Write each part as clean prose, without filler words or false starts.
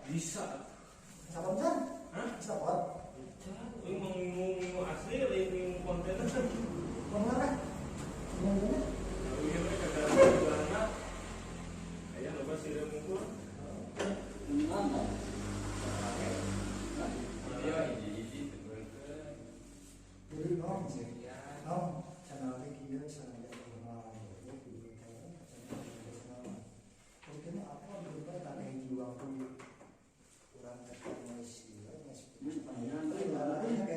Bisa. Sabar can? Hah? Sabar. Ini mau ngingu asli atau ngingu konten? Konten. Konten. Lalu mereka kagak ada. Aya loba sireum ngukur. Iya, hiji-hiji tebeulkeun. Jadi nom sih. Nom channel teh kieu channel teh kumaha gitu channel. Mungkin apa berubah karena hiji waktu urang teh geus ieu geus kayak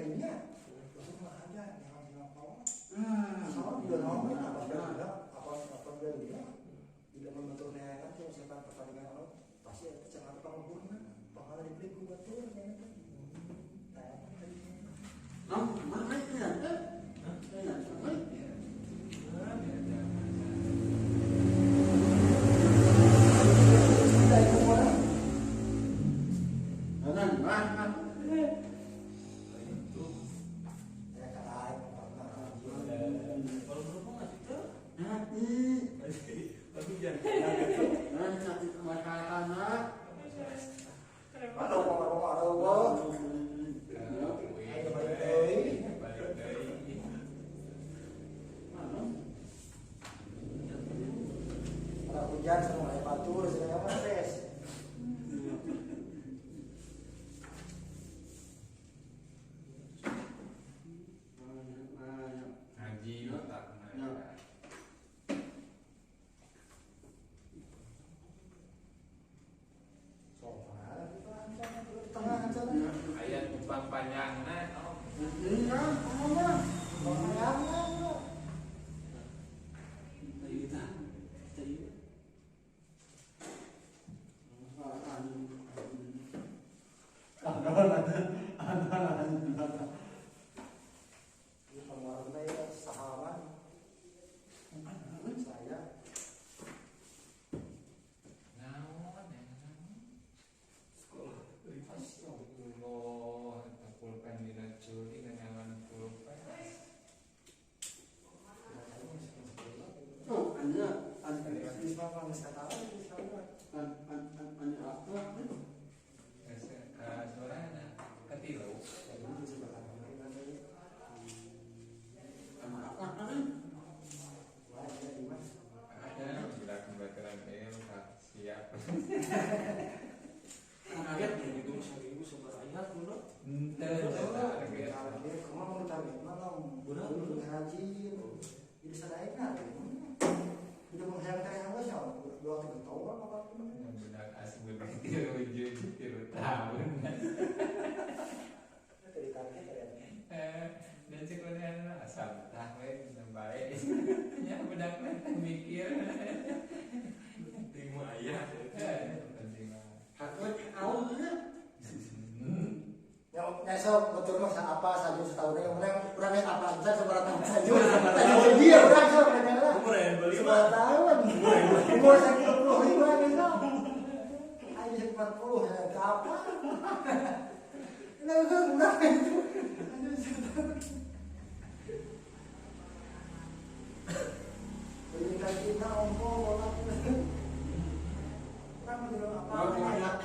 dunia. Terus mah ada yang apa? Sama juga nom apa apa apa juga dunia. Tidak membentuk neangan tuh misalkan pertandingan anu pasti eta channel pangukurna, pangala dibeli ku batur kayaknya teh. Nah, Nom, mana ya? Hujan sama mulai batur segala macam stres. Ngaji otak. Ayat kupang panjangna. Iya, ngomong. Panjangna. Sok betul mah apa saja setahun yang menang urang yang apa aja seberapa tahun saja dia urang sok umur yang 25 tahun umur 25 gitu ayo 40 ya apa nah urang itu berikan kita ompo bola urang menurut apa banyak.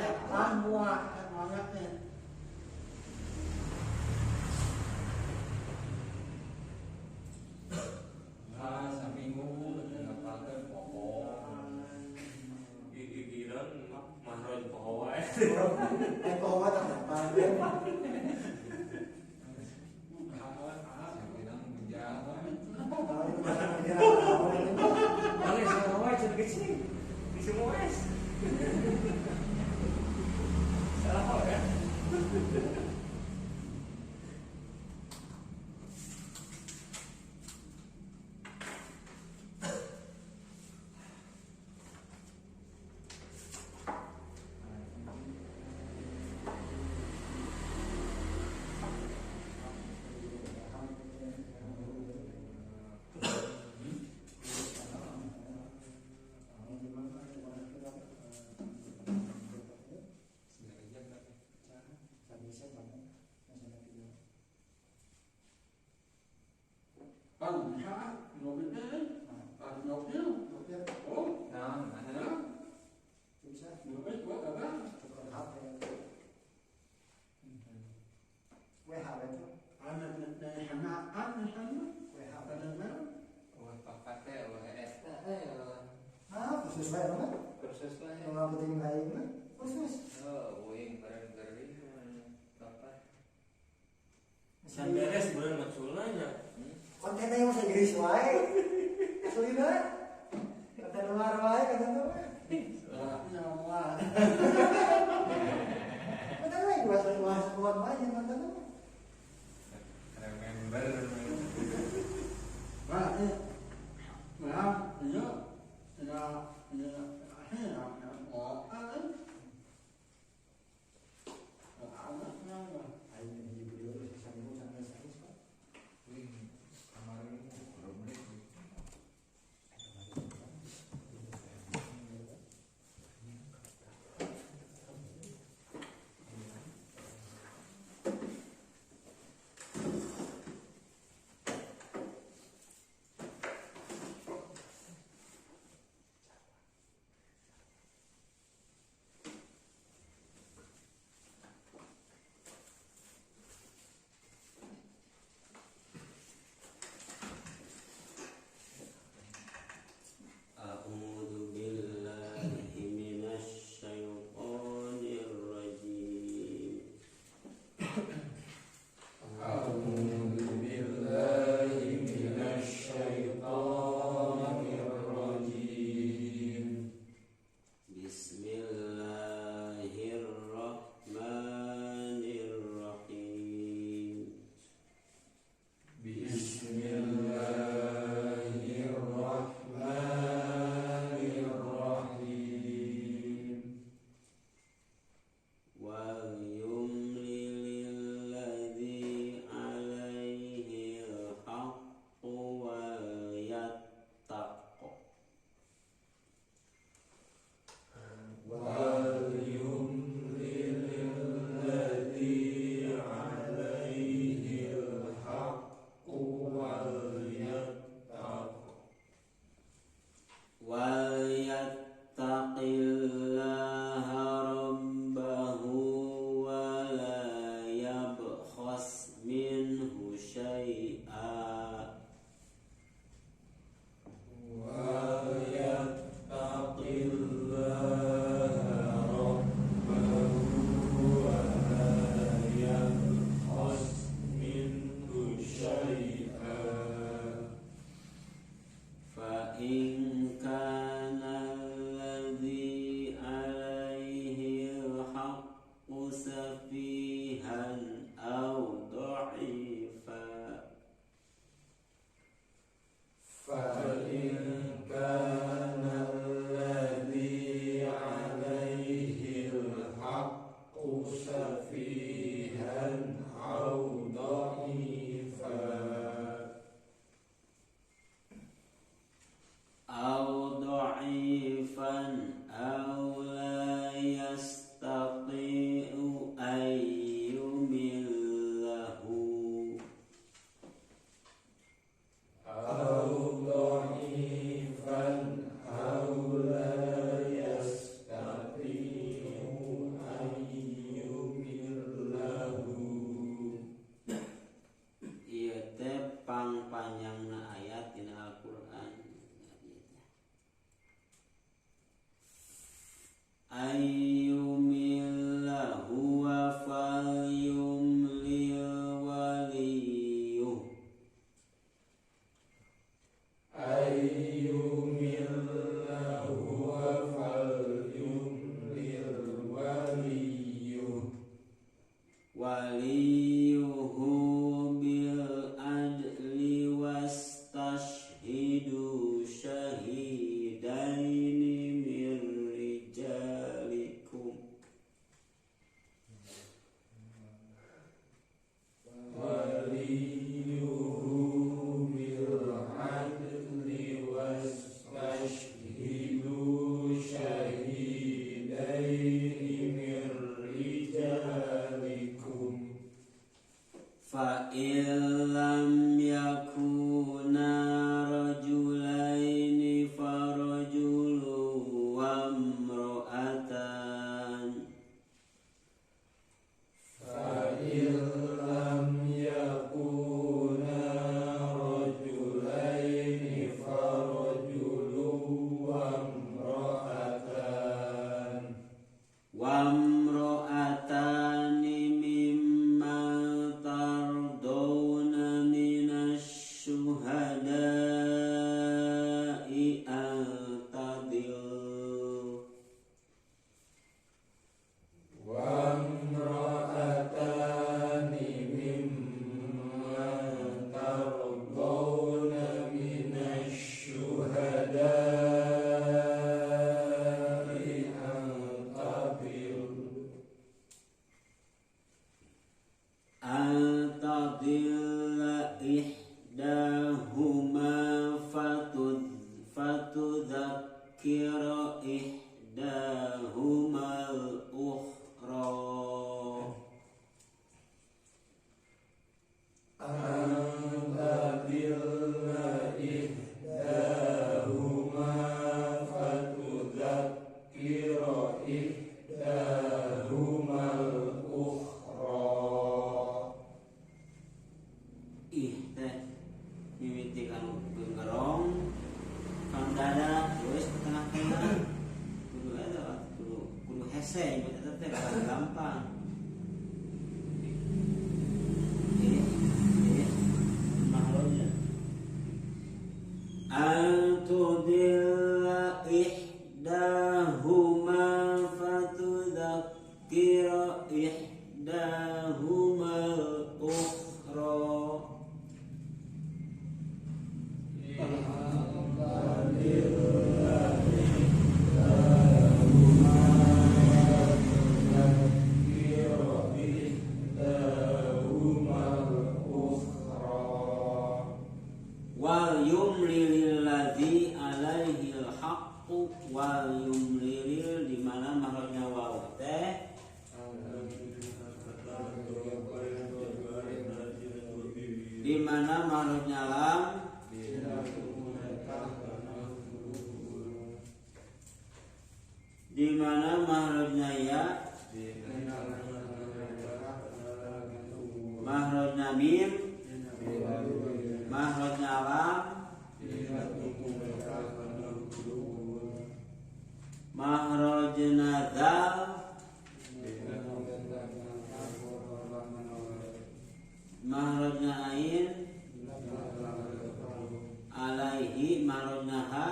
safihan aw dha'ifa. Fa in kana alladhi 'alaihi al-haqqu safihan aw dha'ifa aw dha'ifan aw la yastati'u an yumillahu aw dha'ifan aw la yastati'u an yumillahu. Ieu teh pangpanjangna ayat dina Al-Qur'an. Ayyumillahu wa falyumlil waliyuh. Ayyumillahu wa falyumlil waliyuh. Waliyuhu bil adli wastashhidu syahidaini min rijalikum. Waliyuhu bil adli wastashhidu syahidaini min rijalikum. Fa in lam yakuna rajulaini farajulun wa imra'atan. Fa in lam yakuna rajulaini farajulun wa imra'atan. Wa imra'atani mimman tardawna minasy-syuhada'i an tadillu. Wa imra'atani mimman tardawna minasy-syuhada'i an tadillu. An tadilla ihdahuma fatudzakkira ihdahuma al-ukhra. An tadilla ihdahuma fatudzakkira ihdahuma al-ukhra. Ih teh mimiti kanu gengerong kanu dada terus ke tengah-tengah kudu eta kudu kudu hese nyebut eta teh gampang. Ih, ih, mahluknya. An tudilla ihdahuma fatudzakkira ihdahuma al-ukhra. Wal yumlilil ladzi alaihi al-haqqu wal yumlilil di mana makhrajnya waw teh di mana makhrajnya lam di mana makhrajnya ya makhrajnya mim makhrajnya lam makhrajnya dzal makhrajnya ain alaihi makhrajnya ha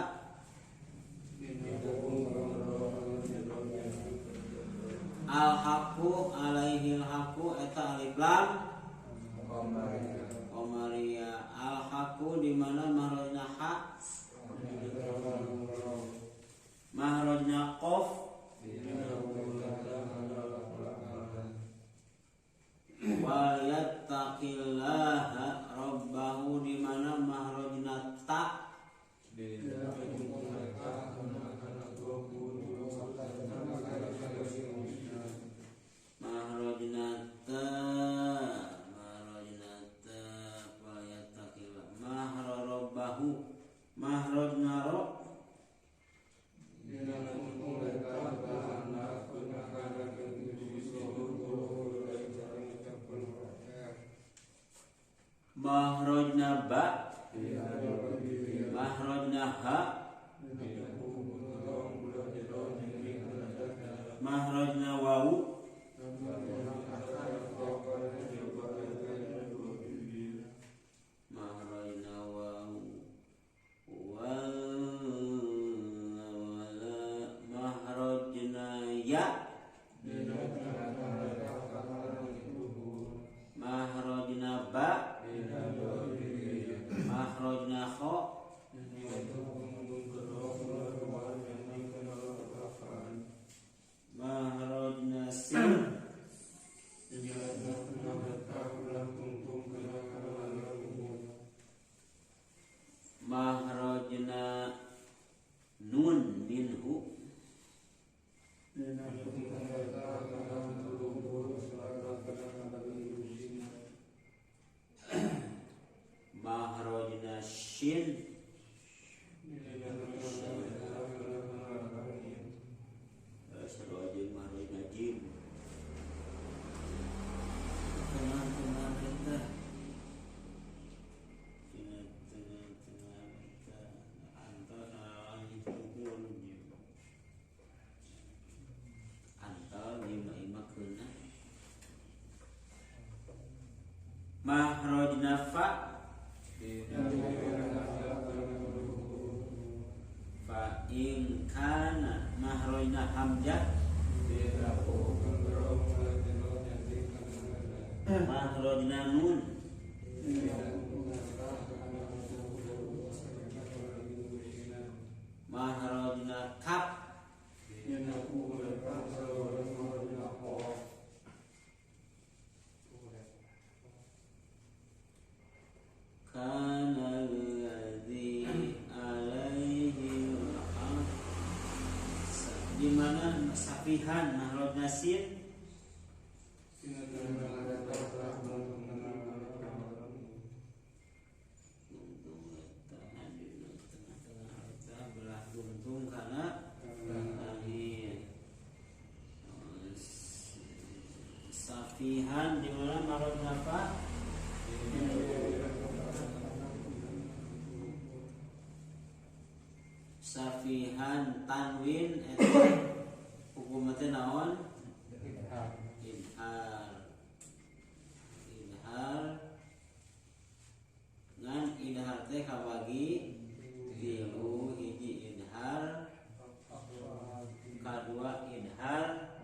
al haq. Al-haqqu alaihil haqqu eta alif lam Qamariyah. Al-haqqu di mana mahrajna ha, mahrajna qaf, wal yattaqillaha rabbahu di mana mahrajna ta, mahrajna ta, mahrajna ta, wal yattaqillah mahra rabbahu, mahrajna ra, mahrajna ba, mahrajna ha, mahrajna wawu, mahrajna wawu, wal mahrajna ya, mahrajna ba, mahrajna kha, mahrajna sin, mahrajna nun minhu, mahrajna shin, mahrajna jim. Tengah-tengah kita, tengah-tengah kita antara itu jim, antara lima ima kena mahrajna fa, fa in kana mahrajna hamzah, mahrajna nun, mahrajna kaf, kana alladzi alaihi al-haq, di mana safihan mahrajna sin, belah buntung karena langit. Safihan di mana mahrajna fa, safihan tanwin eta hukum teh naon? Idhar. Idhar ngan idhar teh kabagi tilu, hiji idhar, kadua idhar,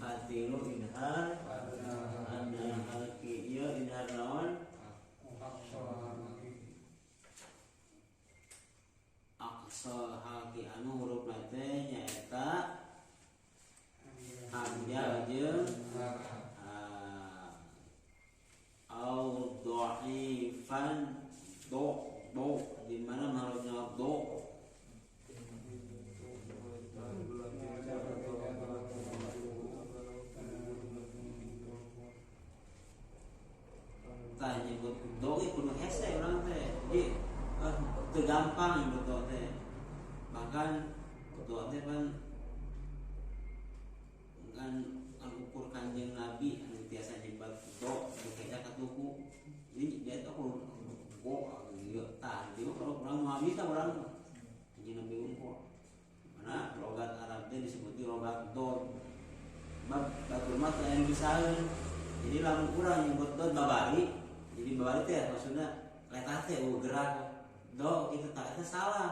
katilu idhar, adna halki. Ieu idhar naon? Aqsal halki anu hurufna teh nyaeta hamzah jeung au dhaifan, do do di mana mahrajna do, tah nyebut do ge kudu hese urang teh, jadi teu gampang nyebut do teh, bahkan do teh kan kan ukur Kanjeng Nabi anu tiasa nyebat do dikeja ka tuku, jadi dia teh kudu go ieu tah dia kalau urang moal bisa urang Kanjeng Nabi unggul. Mana logat Arab teh disebut logat do, bab batur mah teh anu bisaeun. Jadi lamun urang nyebut do babari, jadi babari teh maksudna letah teh gerak do kitu tah eta salah.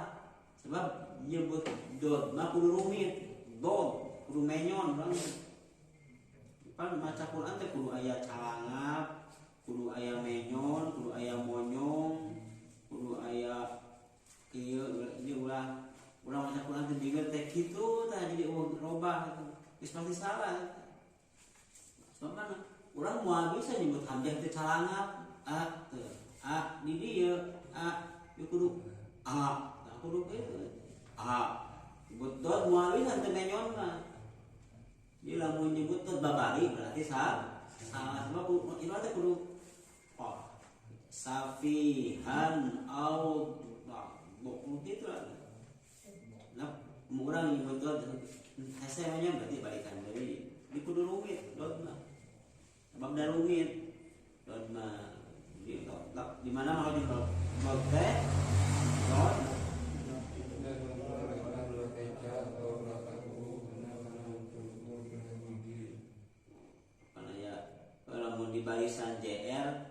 Sebab nyebut do mah kudu rumit, do kudu menyon urang. aya calangap, kudu aya menyon, kudu aya monyong, kudu aya kieu ini ulah urang maca Quran teh bingung teh kitu tah jadi robah geus pasti salah. Sebab mana urang moal bisa nyebut hamzah teh calangap, a teu, a di dieu, a ieu kudu a, tah kudu kieu. A nyebut dot moal bisa teu menyon mah. Jadi lamun nyebut dot babari berarti salah. Sebab ieu teh kudu oh safihan au gitu lah. Nah, urang nyebut dot hese nya berarti balikan deui. Di kudu rumit dot mah. Sebab da rumit dot mah di di mana kalau di dot teh dot ya lamun di barisan JR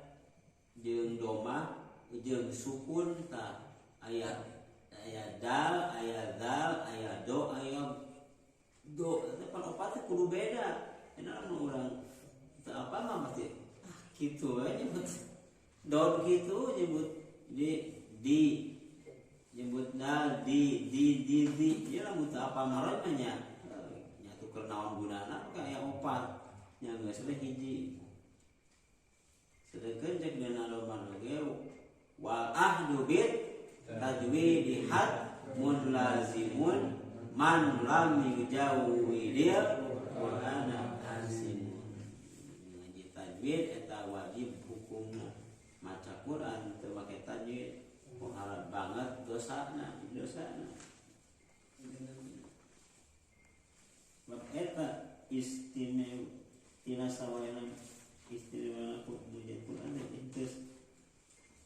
jeung doma jeung sukun tah aya aya dal, aya dal, aya do, aya do. Eta pan opat teh kudu beda. Enak lamun urang teu apa mah pasti ah kitu we nyebut dot kitu nyebut di nyebut dal di di di di. Ieu lamun teu apa mah mah nya nya tuker naon gunana ka aya opat nya geus we hiji. Sedengkeun cek dina loban oge wal ahdu bit tajwidi had mun lazimun man lam yujawwidil Qur'ana azimun. Ngaji tajwid eta wajib hukumna. Maca Quran teu make tajwid muharram banget dosana, dosana. Bab eta istimewa tina sawayana istimewa ku Quran teh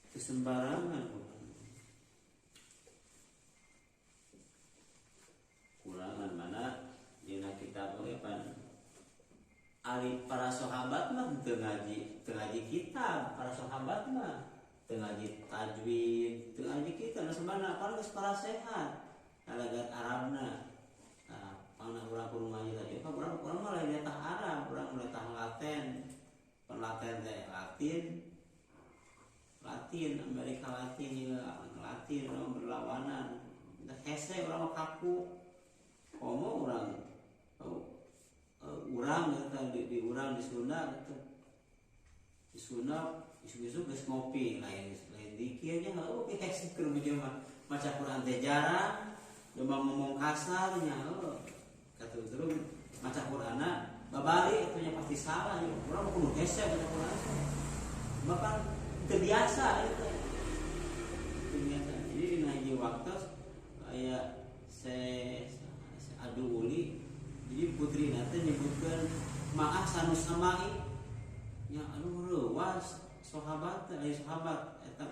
teu sembarangan. Kurangan mana dina kitab oge pan ari para sahabat mah teu ngaji kitab, para sahabat mah teu ngaji tajwid, teu ngaji kitab, nah sebenarna pan geus para sehat lalagat Arabna. Nah, pangna urang kudu ngaji tajwid, pan urang mah lain tah Arab, urang mulai tah Latin. Pan Latin teh Latin Latin Amerika Latin ieu Latin urang berlawanan. Tah hese urang mah kaku. Komo urang urang gitu di urang di Sunda gitu. Di Sunda isuk-isuk geus ngopi lain lain dikirnya heuh oke hese keur mah maca Quran teh jarang, loba ngomong kasar nya heuh. Katuturun maca Quranna babari atuh nya pasti salah nya. Urang kudu hese maca Quran. Bapak teu biasa itu. Teu biasa. Jadi dina hiji waktu aya se adu uli jadi putri nanti nyebutkan maah sanus samai nya aduh reuwas sahabat teh aya sahabat eta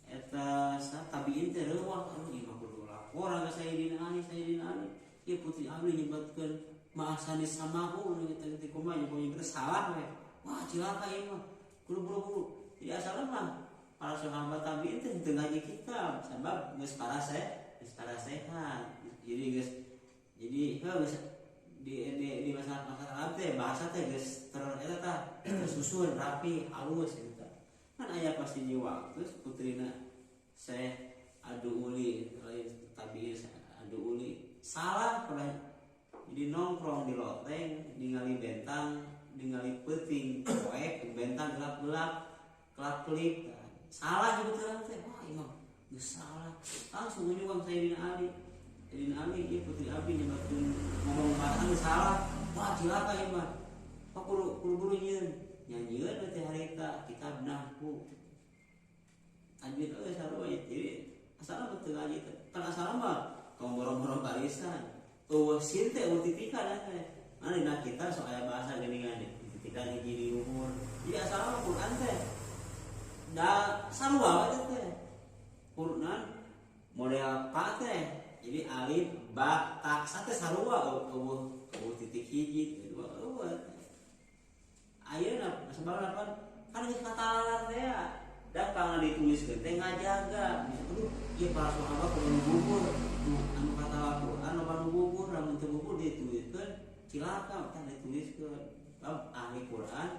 eta sa tabiin teh reuwas aduh ieu mah kudu laporan ka Sayyidina Ali ieu putri abdi nyebutkeun maah sanis samau nu kitu teh kumaha nya salah we wah cilaka ieu mah kudu buru-buru jadi asalna mah para sahabat tabiin teh teu ngaji kitab sabab geus para sehat jadi geus jadi heuh di masyarakat Arab teh bahasa teh geus ter eta tah tersusun rapi halus gitu. Kan aya pasti di waktu putrina Syekh Adu Uli lain tabiin Adu Uli salah pernah jadi nongkrong di loteng ningali bentang ningali peuting poek bentang gelap-gelap kelap-kelip salah juga teh wah imam geus salah langsung nyuwang Sayyidina Ali Sayyidina Ali ieu putri abdi nyebutkeun ngomong bahasa salah wah cilaka ieu mah pak kudu buru nyieun nyieun teh harita kitab nahwu tajwid euy sarua jadi asalna teu ngaji teh kan asalna mah tong borong-borong barisan eueuh sin teh eueuh titikan teh mana dina kita sok aya bahasa geuningan titikan hiji di luhur jadi asalna mah Quran teh da sarua we teh Quran model pa teh jadi alif ba ta sa teh sarua eueuh eueuh titik hiji dua eueuh ayeuna sabaraha pan kan geus katalar teh da pangna dituliskeun teh ngajaga aduh ieu para sahabat kudu gugur anu katalar Quran loba nu gugur lamun teu gugur dituliskeun cilaka tah dituliskeun bab ahli Quran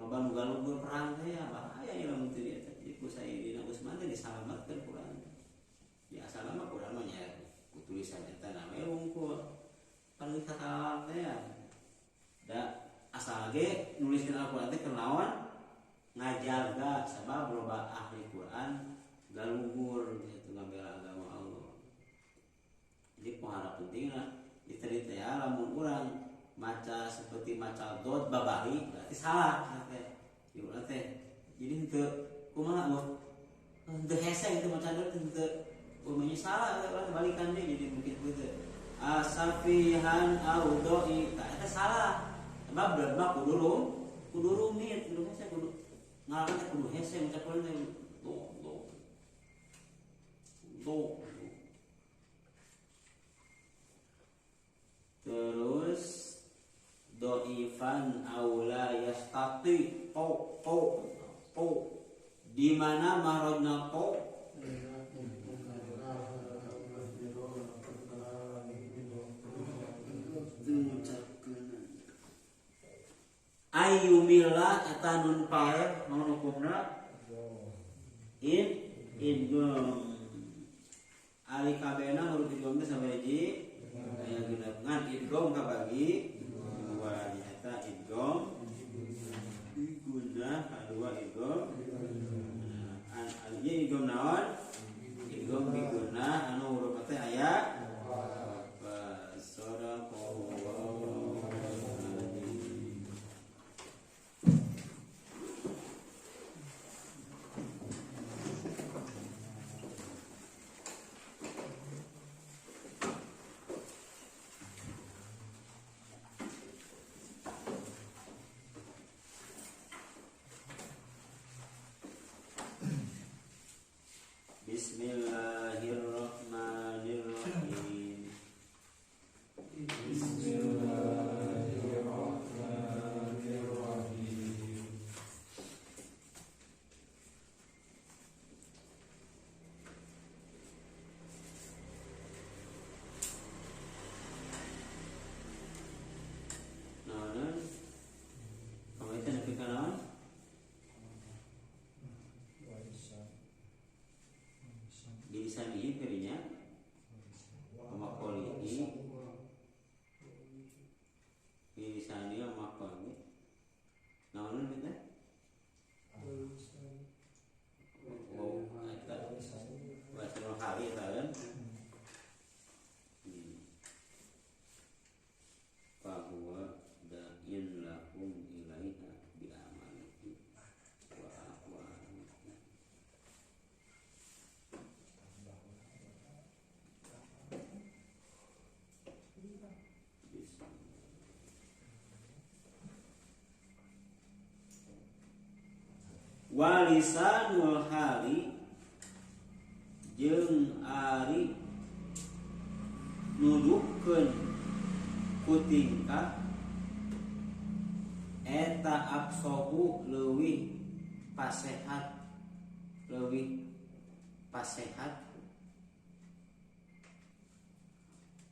Loba nu galugur perang teh ya bahaya ieu lamun teu eta. Jadi ku Sayyidina Utsman teh disalametkeun Quran. Ya asalna mah Quran mah nya ku tulisan eta na we wungkul. Pan geus kakalah teh ya. Da asal ge nuliskeun Al-Qur'an teh keur naon? Ngajaga sabab loba ahli Quran galugur gitu ngabela agama Allah. Jadi pohara pentingna diterita ya lamun urang maca seperti maca dot babari berarti salah teh. Ieu teh. Jadi henteu kumaha mah henteu hese itu maca dot henteu umumnya salah urang balikan deui jadi mungkin kitu. Asafihan audoi tah eta salah. Sebab dot mah kudu rumit, kudu hese kudu ngaran teh kudu hese maca Quran teh do do. Do. Terus do'ifan aula yastati to to to di mana mahrajna to ayyumila eta nun pae naon hukumna in idgham ali kabehna huruf idgham teh sabaraha aya genep ngan idgham kabagi dua nyata idgham guna kadua idgham an ieu idgham naon idgham biguna anu huruf teh aya sadaqallahu. Bismillahirrahmanirrahim. Bismillahirrahmanirrahim. Naon? Kamu itu nepi ka naon? Bilisan ieu kirinya makolihi bilisan ieu makoli naon teh oh eta bahasa kali eta kan bahwa da'in lahum ilaiha bi amalihi wa aqwalihi. Walisanul hali jeung ari nuduhkeun ku tingkah eta absohu leuwih pasehat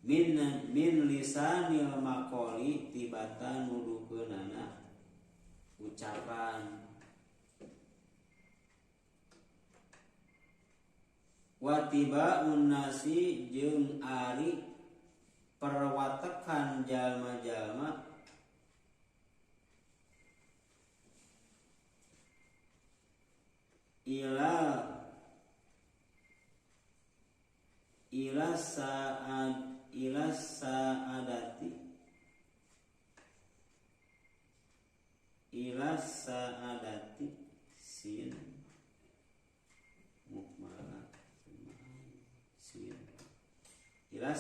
min lisanil maqali tibatan nuduhkeunana ucapan watiba unnasi jeung ari perwatekan jalma-jalma ila saadati sin mukmalah sin ila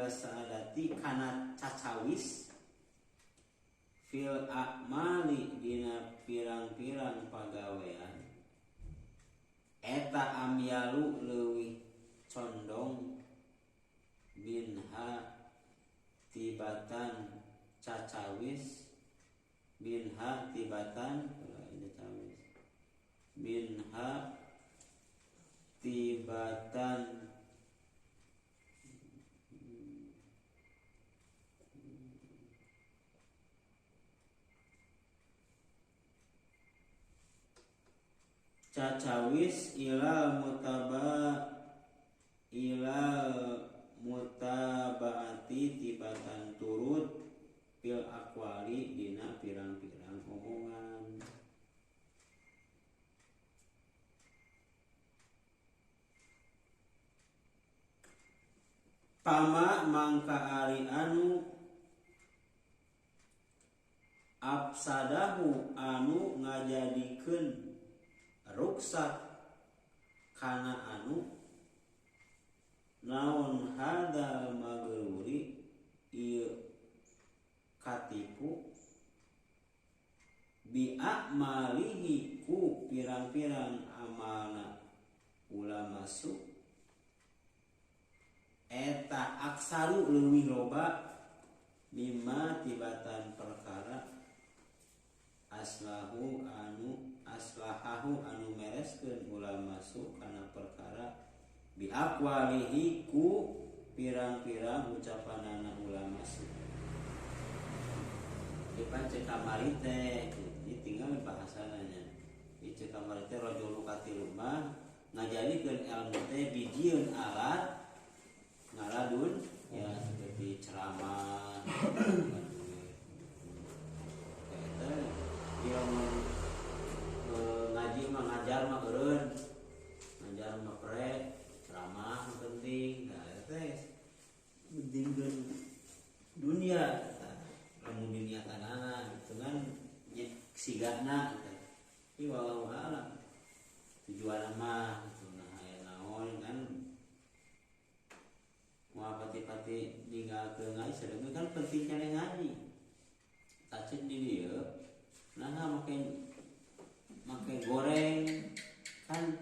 saadati kana cacawis fil a'mali dina pirang-pirang pagawean eta amyalu leuwih condong minha tibatan cacawis minha tibatan minha tibatan Cacawis ilal mutabaati tibatan turut fil aqwali dina pirang-pirang omongan. Pama mangka ari anu afsadahu anu ngajadikeun ruksak kana anu naon hadal magruri ieu katipu bi a'malihi ku pirang-pirang amalna ulama su eta aksaru leuwih loba mimma tibatan perkara aslahu anu aslahahu anu mereskeun ulama su kana perkara bi aqwalihi ku pirang-pirang ucapanana ulama su. Ipan cek kamari teh ini tinggal bahasana nya. Cek kamari teh rajul katilu mah ngajadikeun ilmu teh dijieun alat ngaladun ya seperti ceramah eta dia ngaji mah ngajar mah eureun ngajar mah pre ceramah penting nah eta pentingkeun dunia lamun diniatanana gitu kan sigana gitu. Tapi walau alam tujuan mah gitu nah aya naon kan moal pati-pati ninggalkeun ngaji sadeukeun kan penting keneh ngaji tacit di dieu nah make goreng kan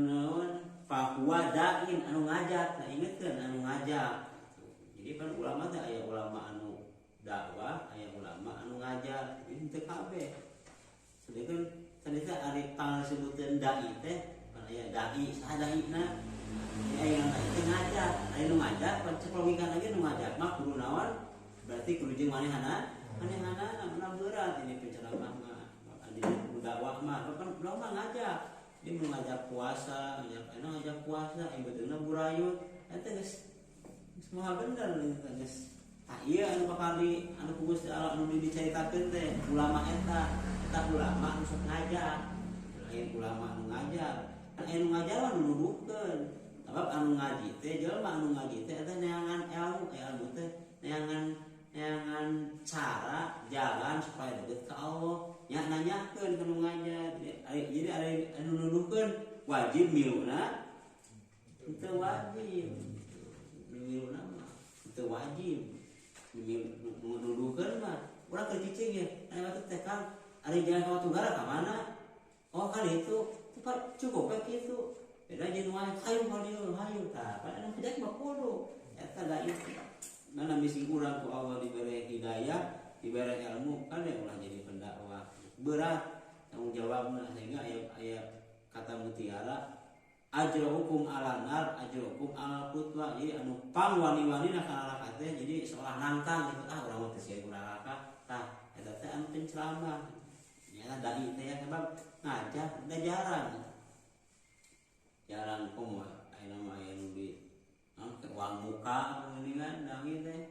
naon fahuwa da'in anu ngajak nah ingetkeun anu ngajak. Jadi kan ulama teh aya ulama anu dakwah, aya ulama anu ngajar, jadi teu kabeh. Sedengkeun tadi teh ari pangasebuteun dai teh, pan aya dai, saha daina? Aya dai teh ngajar, aya nu ngajar, pan cek logika lagi nu ngajar mah kudu naon? Berarti kudu jeung manehana, manehana mana berat ini penceramah mah, adi dakwah mah, pan ulama ngajar. Dia mau ngajak puasa, ngajak puasa, ieu beteuna burayut, eta geus semua bener geus. Tah ieu anu bakal di anu ku Gusti Allah anu dicaritakeun teh ulama eta, eta ulama anu sok ngajar. Lain ulama anu ngajar. Kan anu ngajar mah nu nuduhkeun. Sabab anu ngaji teh jelema anu ngaji teh eta neangan ilmu, ilmu teh neangan cara jalan supaya deket ka Allah. Nya nanyakeun ka nu ngajar. Jadi ari anu nuduhkeun wajib miluna teu wajib. Miluna mah teu wajib. Nuduhkeun mah urang keur cicing ya. Aya teh teh Kang, ari jalan ka Watugara ka mana? Oh kan itu tepat cukup we kitu. Beda jeung wae hayu ka dieu hayu tah. Padahal anu kerja mah kudu. Eta da ieu. Mana misi urang ku Allah dibere hidayah, dibere ilmu kan ya ulah jadi pendakwah. Berat tanggung jawabna sehingga aya kata mutiara ajrukum ala nar ajrukum ala kutwa. Jadi anu pang wani-wani na kana neraka teh jadi seolah nantang gitu ah urang mah teu sia neraka tah eta teh anu penceramah nya dai teh ya sebab ngajar da jarang jarang komo aya mah aya nu di uang muka mendingan dangi teh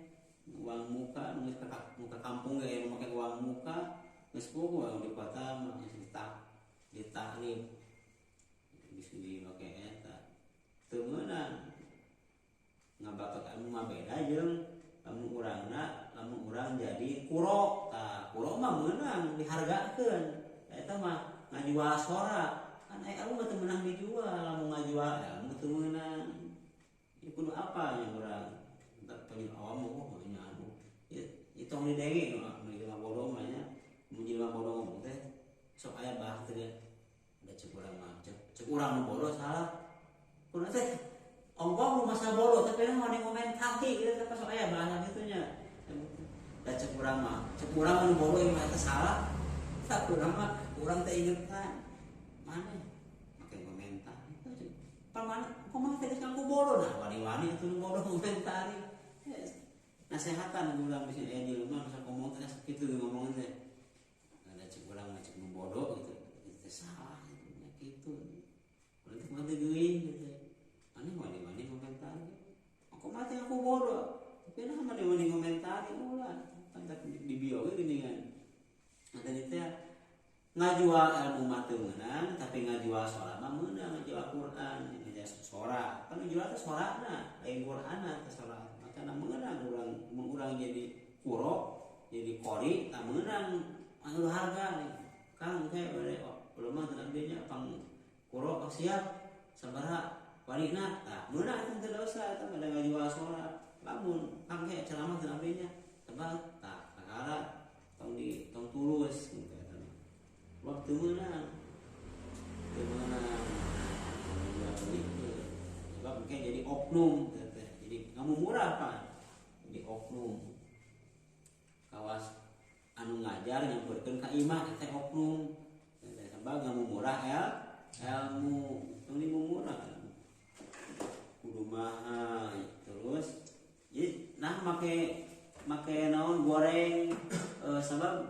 uang muka nu geus ka kampung ge aya nu make uang muka geus puguh anu di kota mah geus ditaklif geus dimake eta teu meunang ngabakat anu mah beda jeung lamun urangna lamun urang jadi kuro tah kuro mah meunang dihargakeun eta mah ngajual sora kan aya ilmu mah teu meunang dijual lamun ngajual ilmu teu meunang ieu kudu apa nya urang pengen awam mah nya anu ieu tong didenge nu jelema bodoh mah nya mun jelema bodoh ngomong teh sok aya bahasa teh da cek urang mah cek urang nu bodoh salah kudu teh ongkong nu masa bodoh tapi nu mane komentari kitu teh sok aya bahasa kitu nya da cek urang mah cek urang nu bodoh ieu mah teh salah tak urang mah urang teh ingetan maneh make komentar pan maneh kumaha teh geus ngaku bodoh nah wani-wani atuh nu bodoh komentari nasehatan urang bisa aya di rumah masa ngomong teh kitu ngomong teh ada cek urang cek nu bodoh gitu. Teh salah nya kitu. Urang teh kumaha teh geuing gitu. Aneh wani-wani komentar. Aku mati aku bodoh. Tapi nah wani-wani komentar ulah. Kan di bio ge geuningan. Nah tadi teh ngajual ilmu mah teu meunang, tapi ngajual sholat mah meunang, ngajual Quran, ngajual sholat. Kan ngajual teh sholatna, lain Quranna teh sholat. Makana meunang urang mun urang jadi kuro, jadi qori, tah meunang anu harga nih. Kang teh bade ulama teh abdi nya pang kuro siap sabaraha walina tah meunang eta teu dosa eta mah da ngajual sholat. Lamun kang teh ceramah teh abdi nya tebal tah kakara tong di tong tulus gitu eta mah. Waktu meunang teu meunang gitu. Sebab mungkin jadi oknum teh jadi kamu murah Pak. Jadi oknum. Kawas anu ngajar nyamperkeun ka imah teh oknum. Teh sebab ngamu murah ya ilmu tong murah. Kudu mahal terus jadi nah make make naon goreng sebab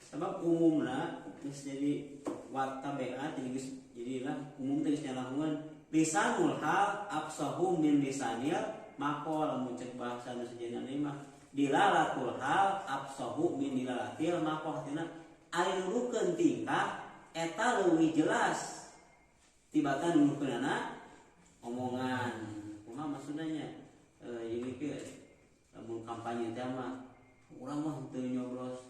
sebab umumna geus jadi wattabi'at jadi geus jadilah umum teh geus nyalahuan lisanul hal afsahu min lisanil maqal lamun cek bahasa nu sejenna mah dilalatul hal afsahu min dilalatil maqal artina ari nurukeun tingkah eta leuwih jelas tibatan nurukeunana omongan kumaha maksudna nya jadi ke lamun kampanye teh mah urang mah teu nyoblos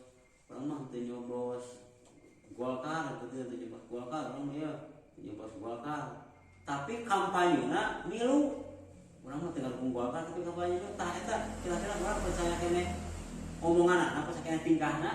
urang mah teu nyoblos Golkar teu nyoblos Golkar urang mah ya teu nyoblos Golkar tapi kampanyena milu urang mah teu ngadukung Golkar tapi kampanyena tah eta kira-kira urang percaya keneh omonganna percaya keneh tingkahna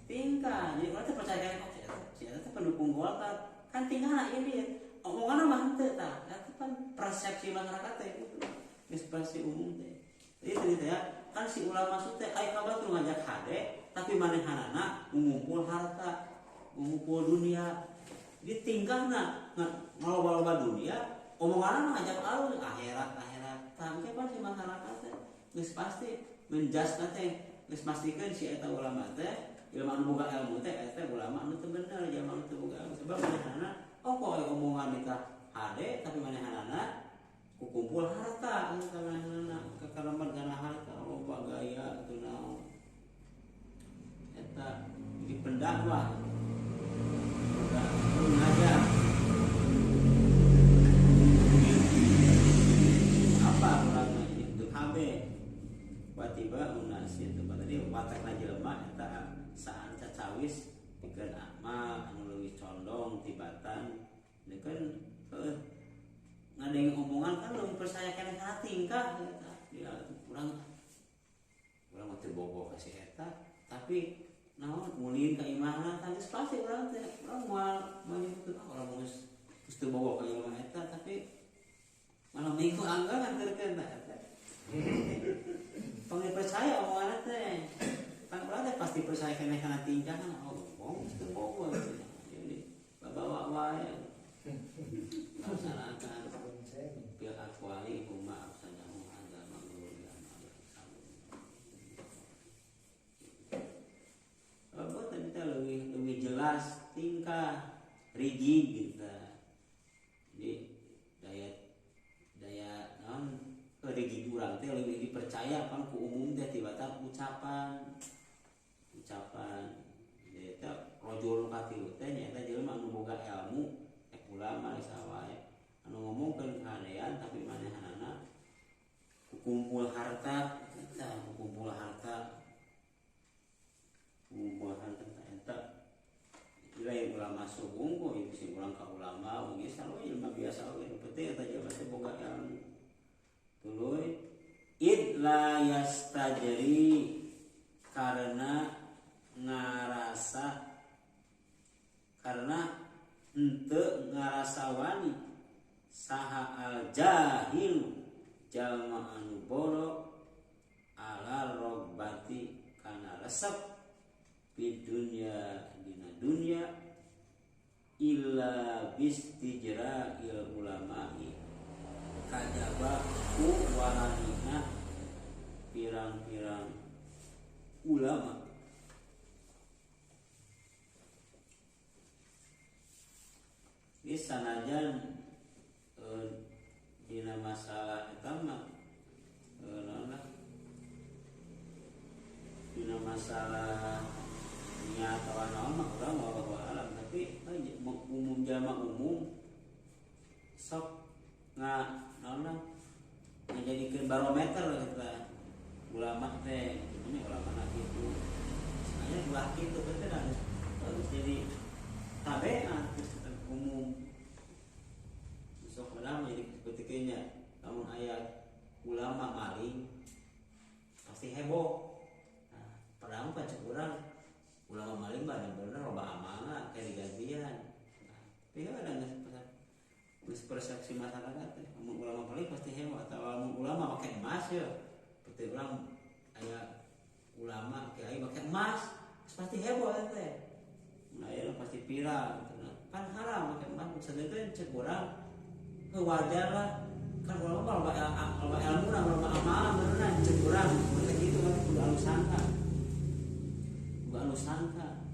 tingkah jadi urang teh percaya keneh oh si eta teh pendukung Golkar kan tingkahna ieu dia omonganna mah henteu tah eta kan persepsi masyarakat teh gitu geus persepsi umum teh jadi teh ya kan si ulama teh aya kabar tuh ngajak hade tapi manehanana ngumpul harta ngumpul dunia di tingkahna ngaloba-loba dunia omonganna ngajak alus akhirat akhirat tah engke pan si masyarakat teh geus pasti menjasna teh geus pastikeun si eta ulama teh ilmu anu boga ilmu teh eta ulama anu teu bener jelema anu teu boga ilmu sebab manehanana oh kok omongan eta hade tapi manehanana kukumpul harta eta manehanana kekaraman kana harta loba gaya teu naon eta jadi pendakwah ngajar apa urangna itu KB watiba unasi itu tadi watakna jelema eta saan cacawis pikeun amal anu leuwih condong tibatan deukeun heuh ngadeng omongan kan leuwih percaya keneh kana tingkah eta dia urang urang mah teu bogoh ka si eta tapi naon ulin ka imahna kan geus pasti urang teh urang moal menyebutkeun ah urang geus geus teu bogoh ka imah eta tapi malam minggu anggar nganterkeun tah eta tong dipercaya omonganna teh kan urang teh pasti percaya keneh kana tingkah kan oh bohong geus teu bogoh jadi bawa wae laksanakan bil aqwali huma afsadahu hadza ma'ruf apa tadi teh lebih jelas tingkah rigid gitu. Jadi daya daya naon rigid urang teh lebih dipercaya pan ku umum teh tibatan ucapan ucapan jadi teh rojol katilu teh nyaeta jelema anu boga ilmu ek ulama sawae anu ngomongkeun kahadean tapi manehanana kukumpul harta eta kukumpul harta kumpul harta eta lain ulama sugung kok ieu sing urang ka ulama oge sarua ilmu biasa oge nu penting eta jelema teh boga ilmu tuluy id la yastajri karena ngarasa karena henteu ngarasa wani saha al jahil jalma anu bodoh ala rogbati kana resep di dunia dina dunia illa bistijra'il ulama'i kajaba ku waranina pirang-pirang ulama. Jadi sanajan dina masalah eta mah naon lah dina masalah niat atawa naon mah urang wallahu alam, tapi umum jalma umum sok nga naon lah ngajadikeun barometer gitu lah. Ulama teh ini ulama na kitu sengaja ulah kitu teh harus jadi tabeat geus umum sok ulama jadi seperti kayaknya lamun aya ulama maling pasti heboh. Nah, padahal kan cek urang ulama maling mah bener loba amalna kayak digantian. Nah, tapi kan ada geus persepsi masyarakat teh lamun ulama paling pasti heboh atau lamun ulama pakai emas ya. Seperti urang aya ulama kiai pakai emas pasti heboh teh. Nah, ya pasti viral gitu. Nah, kan haram pakai emas sedengkeun cek urang wajar lah kan ulama loba loba ilmu loba amalan beneran cek urang teh kitu kan kudu anu sangka. Kudu anu sangka.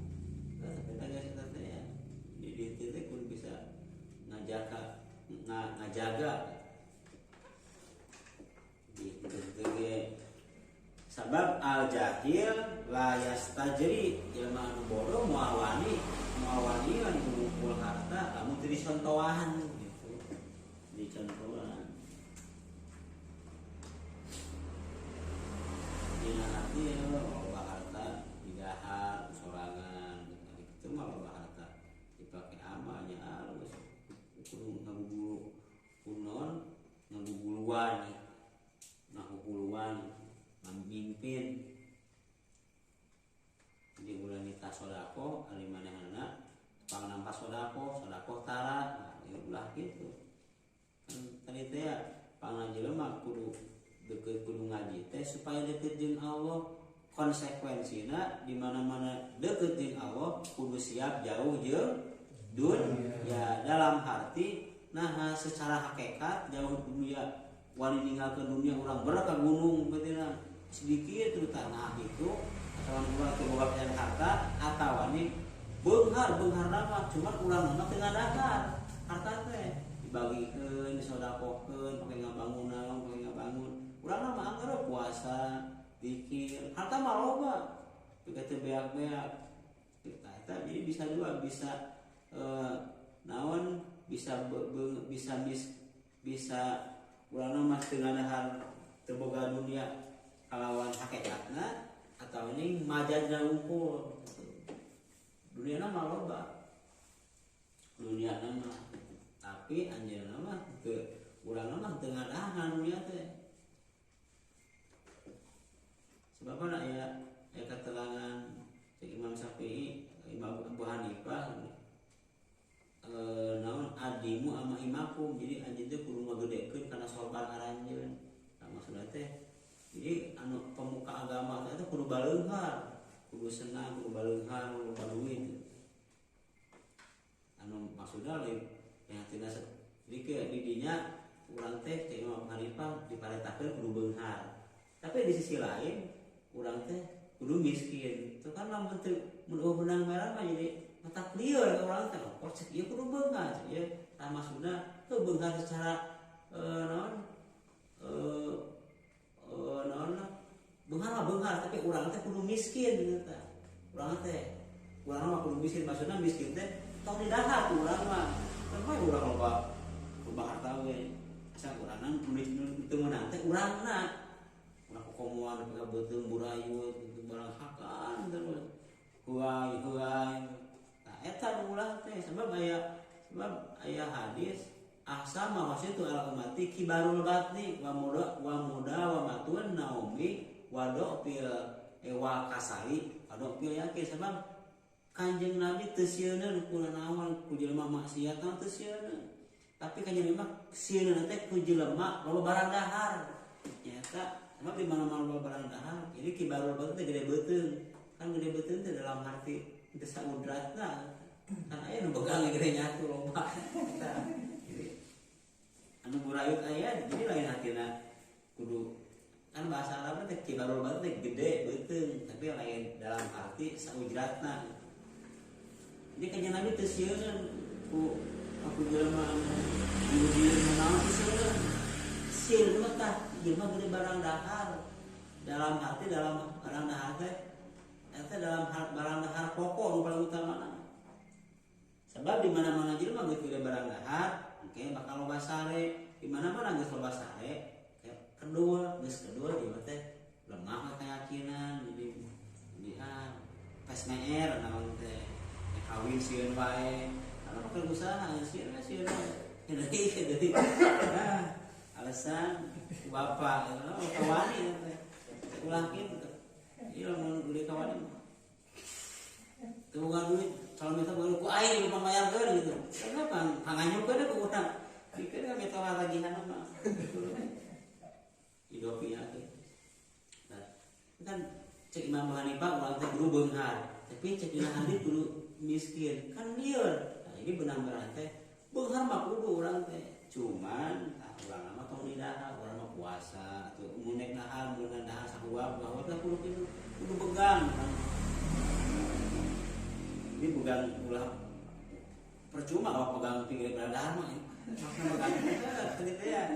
Nah, tapi teh eta teh ya di dieu teh kudu bisa ngajaga ngajaga di kitu ge sabab al jahil la yastajri jelema anu bodoh moal wani kan ngumpul harta lamun teu dicontohan gitu dicontohan dina hati ya loba harta didahar sorangan gitu mah loba harta dipake amalnya alus kudu ngagugulu kunon ngaguguluan ngaguguluan memimpin di bulan nita sodako ari manehna pangnampa sodako sodako tara nah ieu ulah kitu kan tadi teh ya pangna jelema kudu deukeut kudu ngaji teh supaya deukeut jeung Allah konsekuensina di mana-mana deukeut jeung Allah kudu siap jauh jeung dunia dalam arti nah secara hakikat jauh dunia wani ninggalkeun dunia urang berak ka gunung betina sedikit terus tanah itu atau urang teu boga pisan harta atawa ni beunghar nama cuman urang mah teu ngadahar harta teh dibagikeun disodakohkeun pake ngabangun naon pake ngabangun urang mah anggar puasa zikir harta mah loba teu teu beak-beak kita eta jadi bisa dua bisa naon bisa bisa bisa urang mah teu ngadahar teu boga dunia kalawan hakikatna atau ini majazna unggul dunia mah loba dunia mah tapi anjeunna mah teu urang mah teu ngadahan dunia teh sebab aya aya keterangan cek Imam Syafi'i Imam Abu Hanifah naon adimu ama imakum jadi anjeun teh kudu ngagedekeun kana sorban aranjeun nah maksudna teh jadi anu pemuka agama teh kudu baleunghar kudu senang kudu baleunghar kudu duit anu maksudna lain yang tina jadi ke didinya urang teh cek Imam Hanifah diparentahkeun kudu beunghar tapi di sisi lain urang teh kudu miskin itu kan lamun teu mun eueuh benang merah mah jadi mata lieur ka urang teh oh cek ieu kudu beunghar cek ieu tah maksudna teu beunghar secara naon naon beunghar mah beunghar tapi urang teh kudu miskin gitu tah urang teh urang mah kudu miskin maksudna miskin teh tong didahar ku urang mah kan mah urang loba loba harta we asa urangna mun teu meunang teh urangna urang kokomoan nepi ka beuteung burayut gitu barang hakan terus huai huai nah eta ulah teh sebab aya hadis ahsama wasitu ala ummati kibarul batni wa muda wa matun naumi wa do'fil wa kasali wa do'fil yakin sebab Kanjeng Nabi teu sieun ku naon ku jelema maksiat teu sieun tapi Kanjeng Nabi mah sieun teh ku jelema loba barang dahar nyata sebab di mana-mana loba barang dahar jadi kibarul batni teh gede beuteung kan gede beuteung teh dalam arti teu saudratna kan aya nu begang gede nyatu loba eta jadi anu burayut aya jadi lain hatina kudu kan bahasa Arab teh kibarul batni teh gede beuteung tapi lain dalam arti saujratna jadi Kanjeng Nabi teu sieun ku Aku jelema anu naon sih sieun mah tah ieu mah gede barang dahar. Dalam hati dalam barang dahar teh eta dalam barang dahar pokok nu paling utamana. Sebab di mana-mana jelema geus gede barang dahar, engke bakal loba sare. Di mana-mana geus loba sare, kedua geus kedua ieu teh lemah keyakinan jadi di pes meer naon teh kawin sieun wae. Karena bakal usaha sieun sieun jadi alasan bapak kawani teh ulah kitu ieu lamun beli kawani teu boga duit calon minta baru ku aing lupa mayarkeun gitu kenapa panganyukeun ku urang dikeun ka mitoha tagihan mah idopia teh. Nah, kan cek Imam Abu Hanifah urang teh kudu beunghar tapi cek dina hadis kudu miskin kan lieur. Nah, ini benar-benar teh beunghar mah kudu urang teh cuman urang mah tong didahar urang mah puasa atau mun nek dahar mun dahar sahuap bahwa teh kudu kitu kudu begang kan. Ini bukan ulah percuma kalau pegang pinggir barang dahar mah makna pegang teh teh ya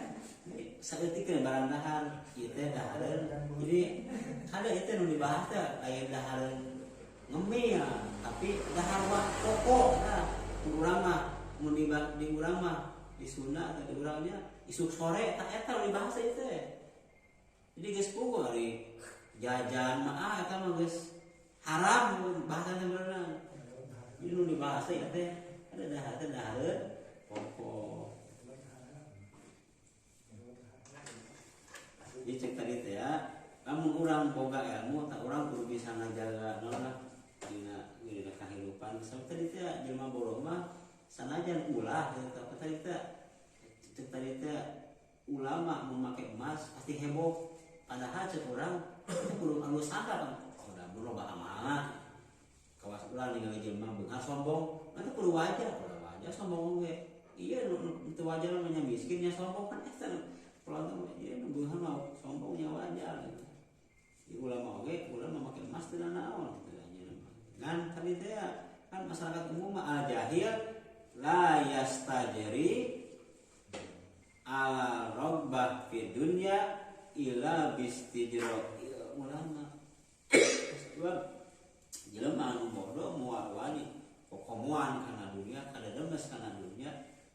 saeutik barang dahar ieu teh dahareun. Jadi ada itu nu dibahas teh aya dahareun ngemil tapi dahar mah pokok tah urang mah mun di urang mah di Sunda atau di urangnya isuk sore tah eta nu dibahas ieu teh. Jadi geus puguh ari jajan mah eta mah geus haram bahasana beurang. Jadi nu dibahas ieu teh ada dahar teh dahareun pokok. Jadi cek tadi teh ya, lamun urang boga ilmu tak urang kudu bisa ngajaga naon lah dina dina kahirupan. Sebab tadi teh jelema bodoh mah sanajan ulah gitu tapi tadi teh cek tadi teh ulama memakai emas pasti heboh. Padahal cek urang kudu anu sadar kan udah loba amanah. Kawas urang ningali jelema beunghar sombong, nanti kudu wajar, kudu wajar sombong oge. Iya nu teu wajar mah nya miskin nya sombong kan eta. Kalau tuh dia beunghar mah sombongnya wajar gitu. Di ulama oge ulama make emas teu naon gitu anjeunna mah. Ngan tadi teh kan masyarakat umum mah al jahil la yastajri ala rabbah fi dunya ila bistijro ulama. Sebab jelema anu bodoh moal wani kokomoan kana dunia kada demes kana dunia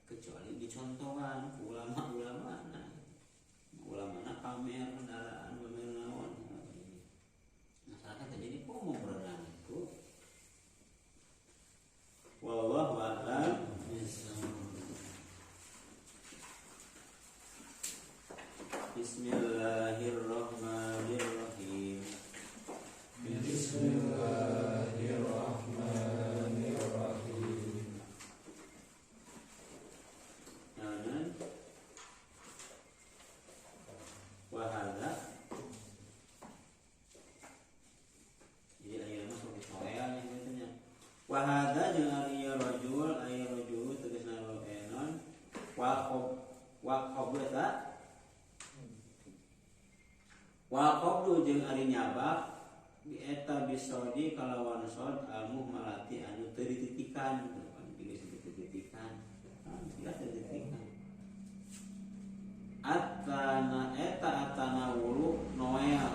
kecuali dicontohan ku ulama-ulama. Nah, ulama na pamer kendaraan pamer naon masyarakat jadi komo berenang itu. Wallahu a'lam bishawab. Bismillahirrahmanirrahim. Bismillahirrahmanirrahim. Nah, wahada. Jadi ayeuna mah sok ditoel nya nya. Wahada jeung ari rajul, ari rajul tegasna non wa wa qabla wa qablu jeung ari nyabak bi eta bisodi kalawan sod al muhmalati anu teu dititikan kan geus dititikan. Kan jelas dititikan. Atana eta atana wulu noel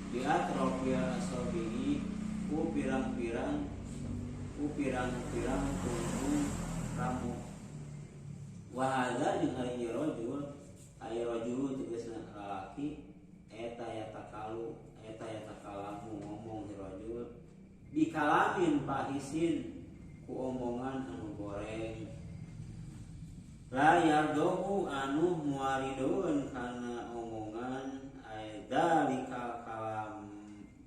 di atrofil asobihi ku pirang-pirang tungtung ramu. Wahada jeung ari rajul, ari rajul tegasna lalaki eta yatakalu eta yatakalamu ngomong si rajul bikalamin pahisin ku omongan anu goreng la yardohu anu muaridoeun kana omongan aidzalikal kalam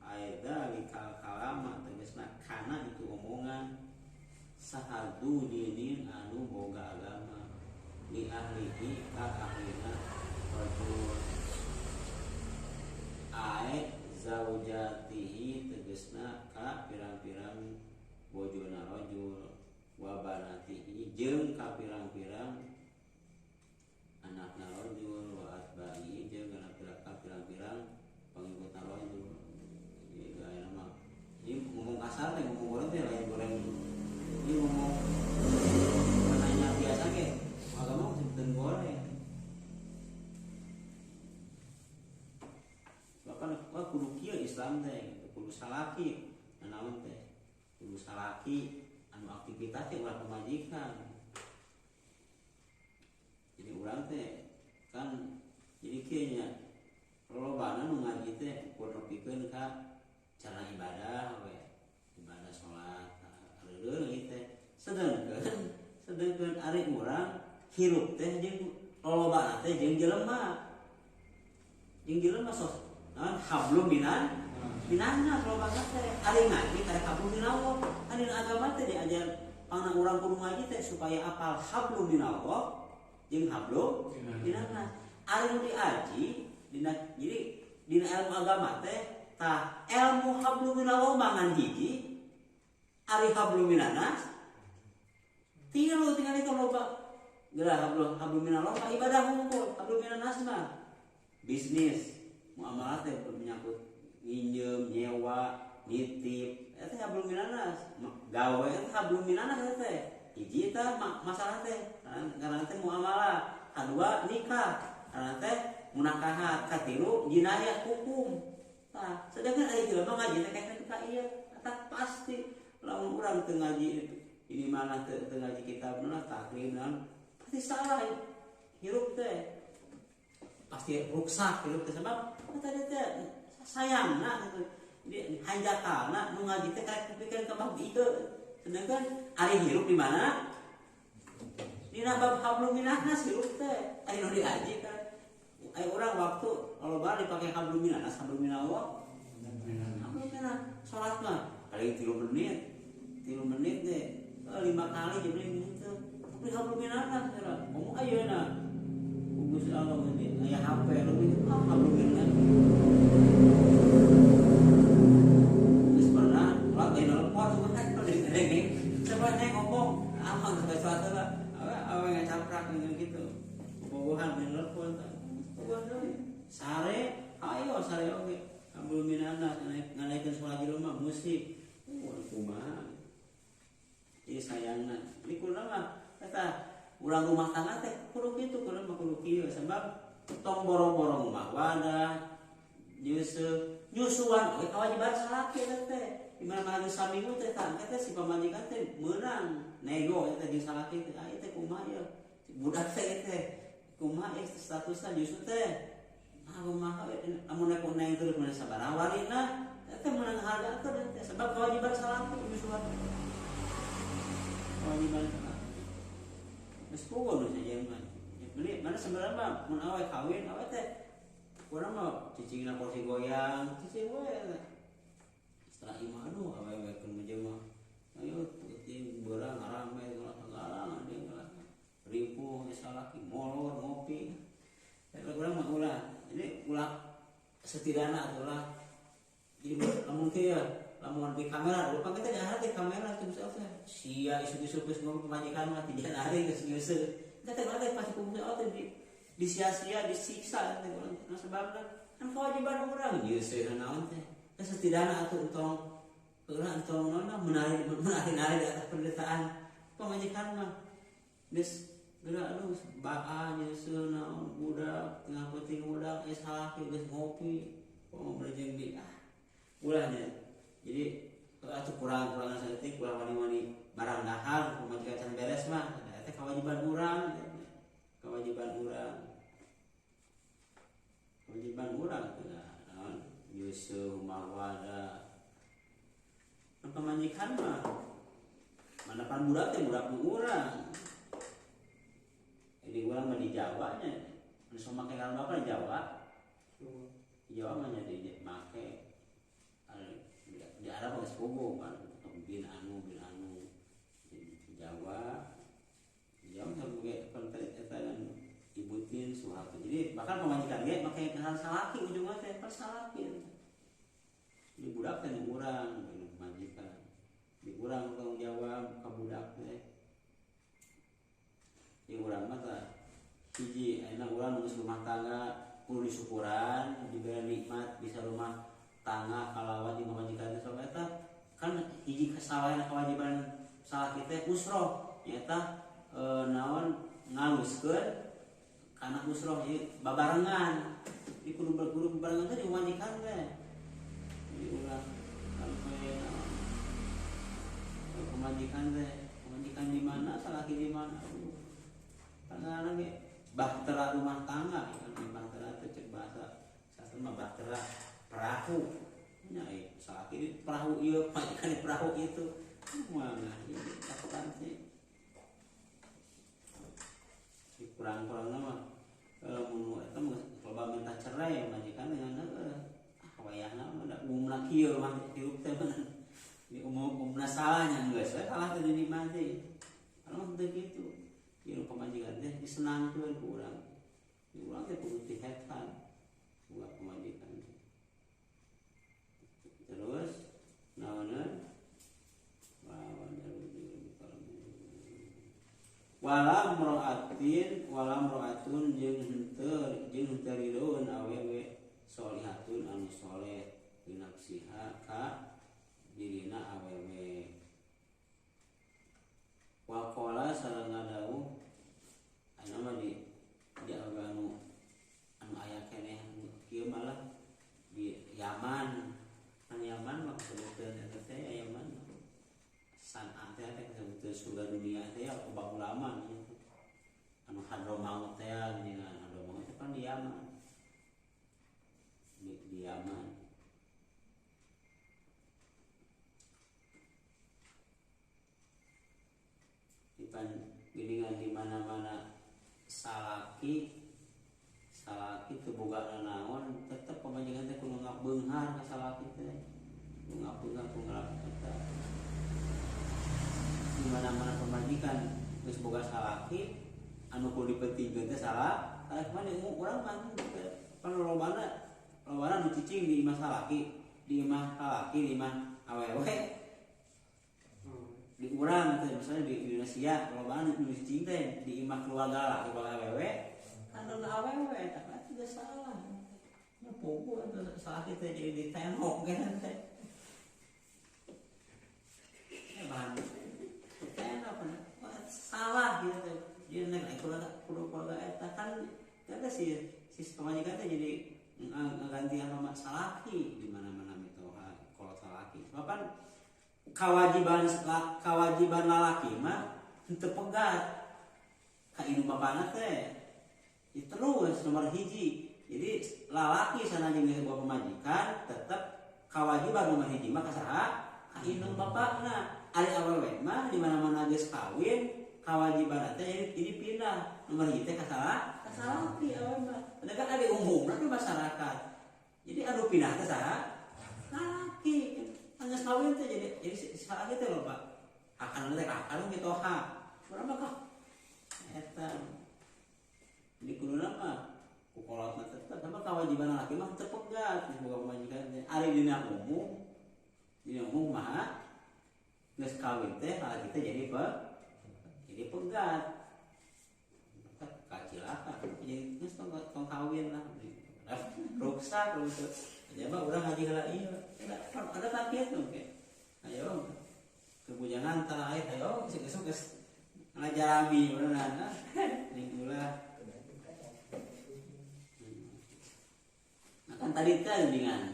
aidzalikal kalama tegasna kana itu omongan sahadu dinin anu boga agama li ahlihi ka ahlina rajul ae zaujatihi tegasna ka pirang-pirang bojona rajul wa banatihi jeung ka pirang-pirang anakna rajul wa atba'ihi jeung ka pirang-pirang pengikutna rajul. Jadi gaya mah ini ngomong kasar teh ngomong goreng teh lain goreng. Ini ngomong menanya biasa Islam teh kudu salaki naon teh kudu salaki anu aktivitas teh ulah pamajikan. Jadi urang teh kan jadi kieu nya lolobana nu ngaji teh ukur nepikeun ka cara ibadah we, ibadah salat reureun ieu teh. Sedengkeun ari urang hirup teh jeung lolobana teh jeung jelema. Jeung jelema sos naon hablum minannas lolobana teh ari ngaji karek hablum minallah. Kan dina agama teh diajar pangna urang kudu ngaji teh supaya apal hablum minallah jeung hablum minannas. Ari nu diaji dina jadi dina ilmu agama teh tah ilmu hablum minallah mangan hiji ari hablum minannas tilu tinggal itu loba. Geura hablum minallah mah ibadah hungkul, hablum minannas mah bisnis, muamalah teh menyangkut nginjem, nyewa, nitip, eta hablum minannas. Gawe eta hablum minannas eta teh. Hiji tah masalah teh karena teh muamalah, kadua nikah, karena teh munakahat, katilu jinayah hukum. Tah, sedangkan ari jelema ngaji teh kayak ka ieu, eta pasti lamun urang teu ngaji ini mana teu ngaji kitab mah taklim naon pasti salah hirup teh. Pasti ruksak hirup teh sebab tadi teh sayangna gitu. Jadi hanjakalna nu ngaji teh karek pikeun ka bab ieu. Sedangkan ari hirup di mana? Dina bab hablum minannas hirup teh. Ari nu diaji kan. Ari urang waktu loba dipake hablum minannas, hablum minallah. Hablum minannas salat mah paling 3 menit. 3 menit deh. 5 kali jadi gitu. Tapi hablum minannas cenah. Ngomong ayeuna. Gusti Allah ini aya HP lebih hablum minannas. Geus pernah salat aya nelpon kan kalau sebenarnya ngomong aman sampai suatu lah awe ngacaprak gitu. Bobohan main nelpon bobohan deui. Sare ayo sare oge hablum minannas nganaikeun salat di rumah musik. Kumaha. Jadi sayangna. Jadi kudu mah eta urang rumah tangga teh kudu kitu, kudu mah kudu kieu sebab tong borong-borong mah wadah nyusu nyusuan oge kewajiban salaki eta teh. Di mana-mana geus saminggu teh tah teh si pamajikan teh meunang nego eta jeung salaki teh, ah ieu teh kumaha ieu? Budak teh teh kumaha ieu statusna nyusu teh? Ah kumaha amun nek neng terus mana sabaraha warina eta meunang hargakeun teh sebab kewajiban salaki nyusuan. Kewajiban salaki. Geus puguh nu saja mah. Beli mana sebenarnya mah mun awe kawin awe teh urang mah cicingna kursi goyang, cicing we. Setelah imah aduh awewe keur mah ayo putih beurang rame ngalarang ada yang ripuh geus salaki molor ngopi. Eta urang mah ulah. Jadi ulah setidakna atulah. Jadi lamun kieu lamun di kamera lupa kita jangan di kamera tuh misalnya teh sia isu-isu geus ngomong pamajikan mah tiga hari geus nyeuseut. Kita teh teh pasti kudu teh di disia-sia disiksa teh urang nah sebabna kan kewajiban urang nyeuseut naon teh. Teh setidakna atuh entong urang entong naon menari-nari di atas penderitaan pamajikan mah. Geus geura aduh baa nyeuseut naon budak tengah peuting budak geus salaki geus ngopi ngobrol jeung di ah ulahnya. Jadi atuh kurang-kurangan saeutik ulah wani-wani barang dahar pamajikan can beres mah eta kewajiban urang, kewajiban urang. Kewajiban urang teh naon nyusu mawada. Kan pamajikan mah mana pan budak teh budak nu urang. Jadi urang mah di Jawa nya. Anu sok make ngaran bapak di Jawa. Di Jawa mah nya di make di Arab geus puguh kan bin anu di Jawa. Di Jawa mah ge kan eta kan ibutin Soeharto. Jadi bahkan pamajikan ge make ngaran salaki ujungna teh kan salaki. Di budak teh nu urang nu pamajikan. Di urang tanggung jawab ka budak teh. Di urang mah tah hiji ayeuna urang geus rumah tangga kudu disyukuran, diberi nikmat bisa rumah tangga kalawan jeung pamajikan teh sok eta kan hiji kesalahan kewajiban salaki teh usroh nyaeta naon ngaluskeun kana usroh ieu babarengan. Di kudu berguru babarengan teh pamajikan teh. pamajikan teh, pamajikan di mana, salaki di mana. Karena ge bahtera rumah tangga, kan bahtera teh cek bahasa sastra mah bahtera perahu. Nya salaki di perahu ieu, pamajikan di perahu itu. Mana ieu takutan sih. Di kurang-kurangna mah mun eta mah loba minta cerai majikan dengan heueuh. Ah wayahna mah da umumna kieu mah hirup teh mah. Di umumna salahnya geus we kalah teh di imah teh. Kalau teu kitu, ieu pamajikan teh disenangkeun ku urang. Di urang teh kudu tihetan buat pamajikan. Terus naoneun wala mro'atin wala mro'atun jeung henteu ridoeun awewe sholihatun anu soleh binafsiha ka dirina awewe. Waqala sareng ngadawuh anu mah di awewe anu aya keneh kieu malah di Yaman. Kan Yaman mah kasebuteun eta teh Yaman San'a teh kasebuteun surga dunia teh ya loba ulama nya. Anu Hadramaut teh geuningan Hadramaut teh kan di Yaman. Di Yaman. Dipan geuningan di mana-mana salaki teu boga naon tetep pamajikan teh kudu ngabeunghar ka salaki teh. Kudu ngabeunghar kudu eta. Di mana-mana pamajikan geus boga salaki anu kudu dipentingkeun teh salah, salaki mah urang mah pan lobana nu cicing di imah salaki, di imah salaki, di imah awewe. Di urang teh misalnya di Indonesia lobana nu cicing teh di imah keluarga laki boga awewe, kan nu awewe eta mah teu salah. Nya pogo atuh salaki teh jadi ditenok kan teh. Bahan salah gitu. Jadi nek keluarga eta kan eta si pamajikan teh jadi ngagantian sama salaki di mana-mana mitoha kolot salaki. Sebab kan kewajiban lalaki mah henteu pegat ka indung bapana teh. Terus nomor hiji. Jadi lalaki sanajan geus boga pamajikan tetep kewajiban nomor hiji mah ka saha? Ka indung bapana. Ari awewe mah di mana-mana geus kawin kewajiban teh jadi pindah nomor hiji teh ka saha? Ka salaki awewe mah. Padahal kan ari umumna di masyarakat. Jadi anu pindah teh saha? Lalaki. Geus kawin teh jadi salaki teh loba. Akan teh akan mitoha. Urang mah kah eta. Di kuduna mah ku kolotna tetep sama kewajiban lalaki mah teu pegat geus boga pamajikan teh. Ari dina umum mah geus kawin teh lalaki teh jadi pegat. Kacilaka jadi geus tong kawin lah. Ruksak rusak. Aja mah urang ngaji heula ieu. Ada tak kieu ge. Ayo kebujangan taraih ayo isuk-isuk geus ngajarami beuneunan. Ning ulah. Nah kan tadi teh dengan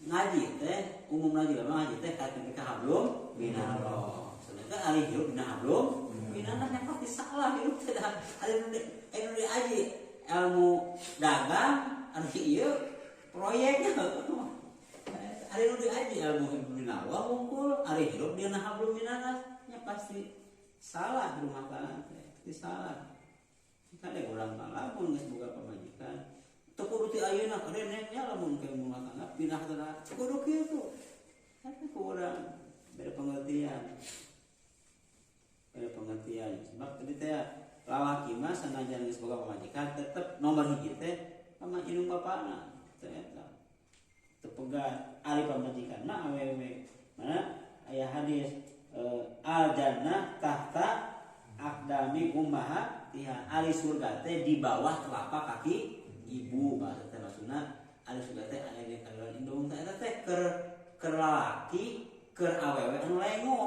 ngaji teh umum ngaji mah ngaji teh ka hablum minallah. Sedangkan ari hirup dina hablum minallah nya pasti salah hirup teh. Ari nu aji ilmu dagang ari ieu proyek. Ari nu diaji ilmu minallah wungkul ari hirup dina hablum minallah nya pasti salah rumah tangga teh, pasti salah. Kade urang mah lamun geus boga pamajikan teu kudu ti ayeuna kade nya lamun ke rumah tangga pindah teh kudu kitu. Tapi ku urang beda pengertian. Beda pengertian. Sebab tadi teh lalaki mah sanajan geus boga pamajikan tetep nomor hiji teh sama indung bapana teh eta. Teu pegat ari pamajikan mah awewe. Mana aya hadis al jannah tahta akdami ummahatiha. Ari surga teh di bawah telapak kaki ibu bahasa teh maksudna ari surga teh aya di kalian indung teh eta teh keur lalaki keur awewe anu lengo.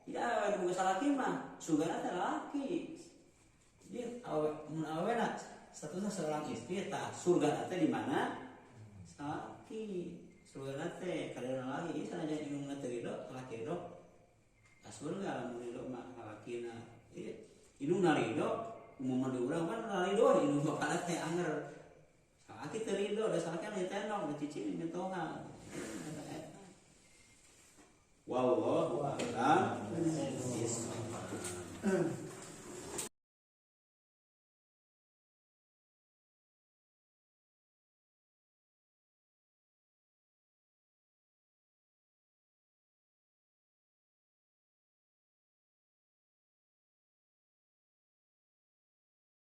Jadi awewe nu boga salaki mah surgana teh lalaki. Jadi awewe mun awewena statusna seorang istri tah surgana teh di mana? Salaki. Surgana teh kalian lalaki. Jadi sanajan indungna teu ridho, lalaki ridho. Surga lamun ridho mah salakina. Ieu indungna ridho, umumna di urang kan ridho indung bapana teh anger. Salaki teu ridho, da salaki kan ditenong, da cicing mitoha. Wallahu a'lam bishawab.